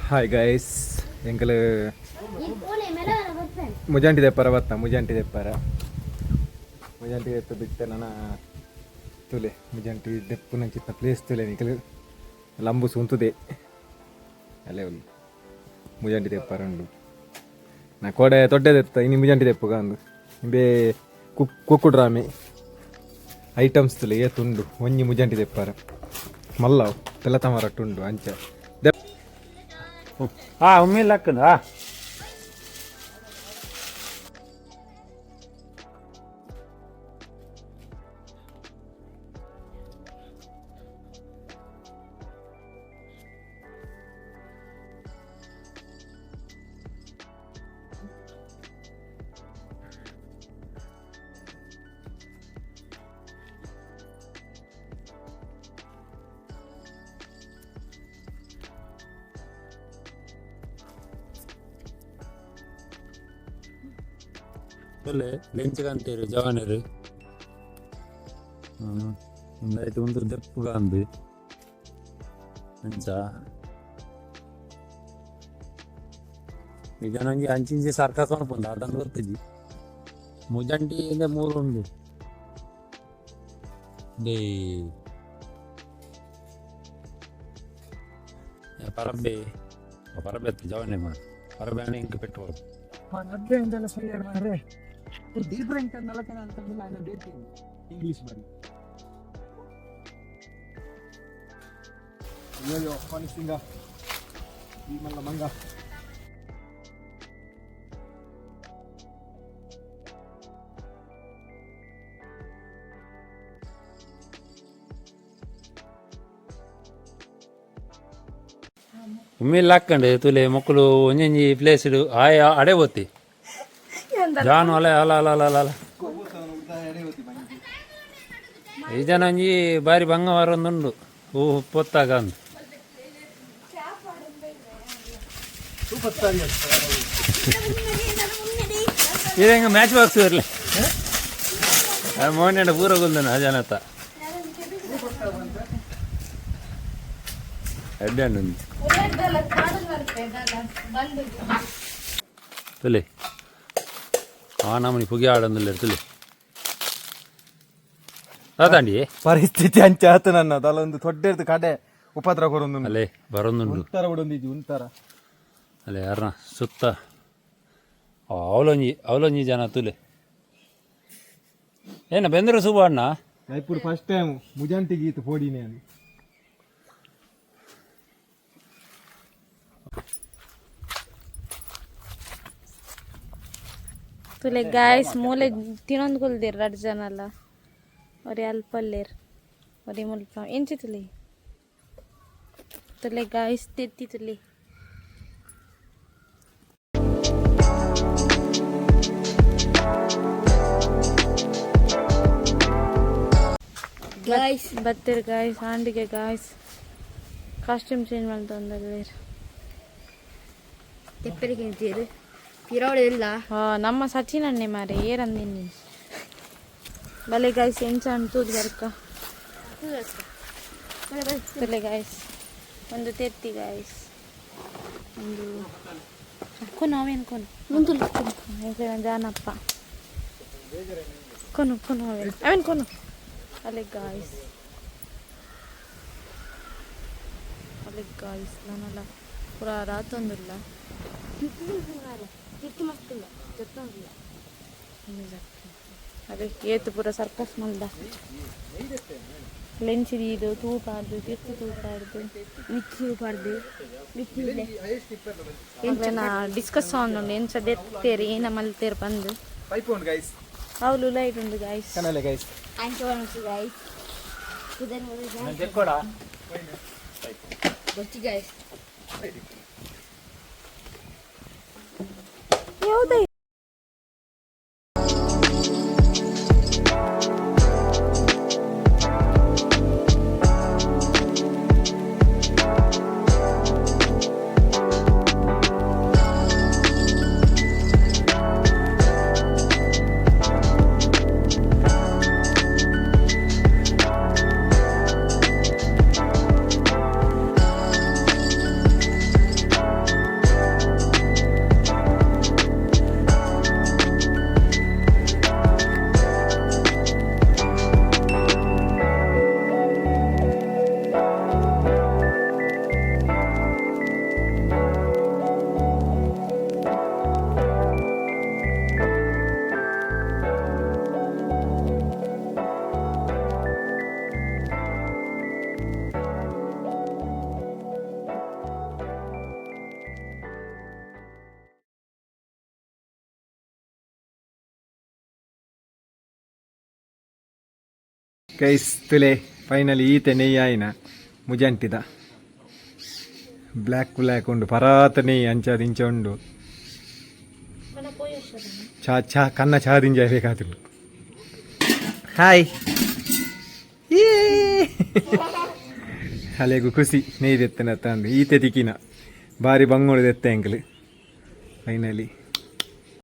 Hi guys, ಎಂಕಲು ಮುಜಾಂಟಿ ದೆಪ್ಪರ ಬತ್ತ. ಮುಜಾಂಟಿ ದೆಪ್ಪರ, ಮುಜಾಂಟಿ ದೆಪ್ಪ ಬಿಟ್ಟೆ ನನ್ನ ತುಲೆ. ಮುಜಾಂಟಿ ದೆಪ್ಪುನಂಚಿತ್ತ ಪ್ಲೇಸ್ ತುಲೆ. ನಿಕಲು ಲಂಬು ಸುಂತುದೆ ಅಲ್ಲೇ ಉಲ್ಲು. ಮುಜಾಂಟಿ ದೆಪ್ಪರ ಉಂಡು. ನಾ ಕೋಡೆ ತೊಡ್ಡೆ ದೆತ್ತ, ಇನಿ ಮುಜಾಂಟಿ ದೆಪ್ಪುಗ ಅಂದು. ಇಂಬೆ ಕುಕ್ ಕುಕ್ಕುಡ್ರಾಮೆ ಐಟಮ್ಸ್ ತುಲೆ ಏತುಂಡು. ಒಂಜಿ ಮುಜಾಂಟಿ ದೆಪ್ಪರ ಮಲ್ಲವು ತೆಲತಮರಟ್ಟುಂಡು ಅಂಚ ದೆಪ್. ಆ ಉಮ್ಮಿಲ್ ಹಾಕಂದ. ಬಲ್ಲೆ ಲೆಂಚ್ ಕಂತೀರು ಜವಾನರು. ಒಂದಾಯ್ತು, ಒಂದು ದೆಪ್ಪುಗ ಅಂದು ಅಂಚ. ಈ ಜನ ಒಂಜಿ ಅಂಚಿಂಚಿ ಸರ್ಕಸ್ ಮನ್ಪುಂಡು, ಅದಂದು ಗೊತ್ತಿಜಿ. ಮುಜಂಟಿ ಇಂದ ಮೂರು ಉಂಡು ಡೇ. ಪರಬ್ಬೆ ಪರಬ್ಬೆ ಅತ್ತು ಜವನೆ ಮಾ ಪರಬ್ಬೆ ಅಣ್ಣ ಇಂಕ್ ಪೆಟ್ರೋಲ್. ಇಂಗ್ಲೀಷ್ ಬರಿ. ಅಯ್ಯೋ, ಸಿಂಗ ಈ ಮಲ್ಲ ಮಂಗ. ಉಮ್ಮಿಲ್ ಹಾಕ್ಕಂಡು ತುಲೆ. ಮೊಕ್ಕಲು ಒಂಜೊಂಜಿ ಪ್ಲೇಸ್ ಆಯ ಅಡೆ ಪೋತಿ ಜಾನು. ಅಲೆ ಅಲ ಅಲ ಅಲ ಅಲ ಅಲ. ಈ ಜನ ಒಂಜಿ ಬಾರಿ ಬಂಗ ವಾರೊಂದುಂಡು. ಹೂ ಪೊತ್ತಾಗ ಅಂದು. ಇದು ಹೆಂಗ ಮ್ಯಾಚ್ ಬಾಕ್ಸ್ ಇರಲಿ. ಮೋಹನ ಪೂರ ಗುಲ್ದನ ಜನತ ಎಡ್ಡೆ ಉಂಡು ತುಲೆ. ಆ ನಮನಿ ಪುಗೆ ಆಡೊಂದುಲ್ಲೆರ್ ತುಲೆ ಅದಾಂಡಿ. ಪರಿಸ್ಥಿತಿ ಅಂಚ ಆತ. ನನ್ನ ಒಂದು ದೊಡ್ಡ ಕಡೆ ಉಪದ್ರ ಕೊರೊಂದು. ಅಲ್ಲೇ ಬರೊಂದುಂಡು. ಉಂತರ ಉಡೊಂದಿಜ್ಜಿ ಉಂತರ. ಅಲ್ಲೇ ಯಾರನ ಸುತ್ತ ಅವಲೊಂಜಿ ಅವಲೊಂಜಿ ಜನ ತುಲೆ. ಏನ ಬೆಂದರು ಸುಬ್ಬಣ್ಣ? ಜೈಪುರ್ ಫಸ್ಟ್ ಟೈಮ್ ಮುಜಾಂಟಿ ಗೀತ ಪೋಡಿನಿ ನಾನು. ತುಲೆ ಗಾಯ್ಸ್, ಮೂಲೆ ತಿನ್ನೊಂದು ಕುಲ್ದಿರ್ ರಡ್ಡ್ ಜನಲ. ಒರಿ ಅಲ್ಪಲ್ಲೇರ್, ಒರಿ ಮುಲ್ಪ. ಎಂಚಿ ತುಲೆ ತುಲೆ ಗಾಯ್ಸ್, ತೆತ್ತಿ ತುಲೆ. ಗಾಯ್ಸ್. ಬತ್ತೆರ್ ಗಾಯ್ಸ್ ಆಂಡಿಗೆ. ಗಾಯ್ಸ್, ಕಾಸ್ಟ್ಯೂಮ್ ಚೇಂಜ್ ಮಲ್ತೊಂದುಲ್ಲೆರ್. ತೆಪ್ಪರಿಗೆ ಅಂತೀರು ಪಿರೋಡು ಇಲ್ಲ. ಹಾ, ನಮ್ಮ ಸಚಿನ್ ಅಣ್ಣೆ ಮಾರೆ ಏರಂದಿನಿ. ಬಲೆ ಗಾಯ್ಸ್, ಎಂಚ ತೂದು ಬರ್ಕ. ತುಲೆ ಗಾಯ್ಸ್, ಒಂದು ತೆತ್ತಿ ಗಾಯ್ಸ್, ಒಂದು ಕೊನು ಅವೇನು ಕೊನು ಮುಂದೆ. ಜಾನಪ್ಪ ಕೊನು ಕೊನು ಅವೇನು ಅವೇನು ಕೊನು. ಅಲೆ ಗಾಯ್ಸ್, ಅಲೆ ಗಾಯ್ಸ್, ನಾನಲ್ಲ ಪೂರ ರಾತೊಂದುಲ್ಲ. ತಿಟ್ಟು ಮಸ್ತ್ ಇಲ್ಲ, ಜೊತ್ತೊಂದಿಲ್ಲ. ಅದೇ ಏತು ಪೂರ ಸರ್ಕಸ್ ಮಲ್ದ. ಲೆಂಚ್ ದೀದು ತೂಪಾರ್ದು ತಿರ್ತು ತೂಪಾರ್ದು. ಮಿಚ್ಚಿ ಪಾಡ್ದು ಮಿಚ್ಚಿ ಇಲ್ಲ. ಡಿಸ್ಕಸ್ ಆನ್ ಎಂಚ ದೆತ್ತೇರು, ಏನ ಮಲ್ತೇರು ಬಂದು. ಪೈಪ್ ಉಂಡು ಗೈಸ್. ಅವ್ಲು ಲೈಟ್ ಉಂಡು ಗಾಯ್ಸ್. ಕನಲೆ ಗೈಸ್. ಅಂಚೆ ಗಾಯ್ಸ್ ಕುದನ್. ಗೊತ್ತಿ ಗಾಯ್ಸ್. ಯಾವುದೇ. ಗೈಸ್, ತುಲೆ ಫೈನಲಿ ಈತೆ ನೆಯ್ಯಿ ಆಯಿನ ಮುಜಂಟಿದ. ಬ್ಲ್ಯಾಕ್ ಬ್ಲ್ಯಾಕ್ ಉಂಡು, ಪರಾತ ನೆಯ್ಯಿ ಅಂಚಾದ ಇಂಚ ಉಂಡು. ಚಾ ಚಾ ಕನ್ನ ಚಾ ದಿಂಜ ಬೇಕಾದ್ರು. ಹಾಯ್. ಅಲೆಗು ಖುಷಿ ನೆಯ್ದೆತ್ತನ ತಂದು. ಈತೆ ತಿಕ್ಕಿನ ಬಾರಿ ಬಂಗೋಳು ದೆತ್ತೆ ಅಂಕಲ್ ಫೈನಲಿ.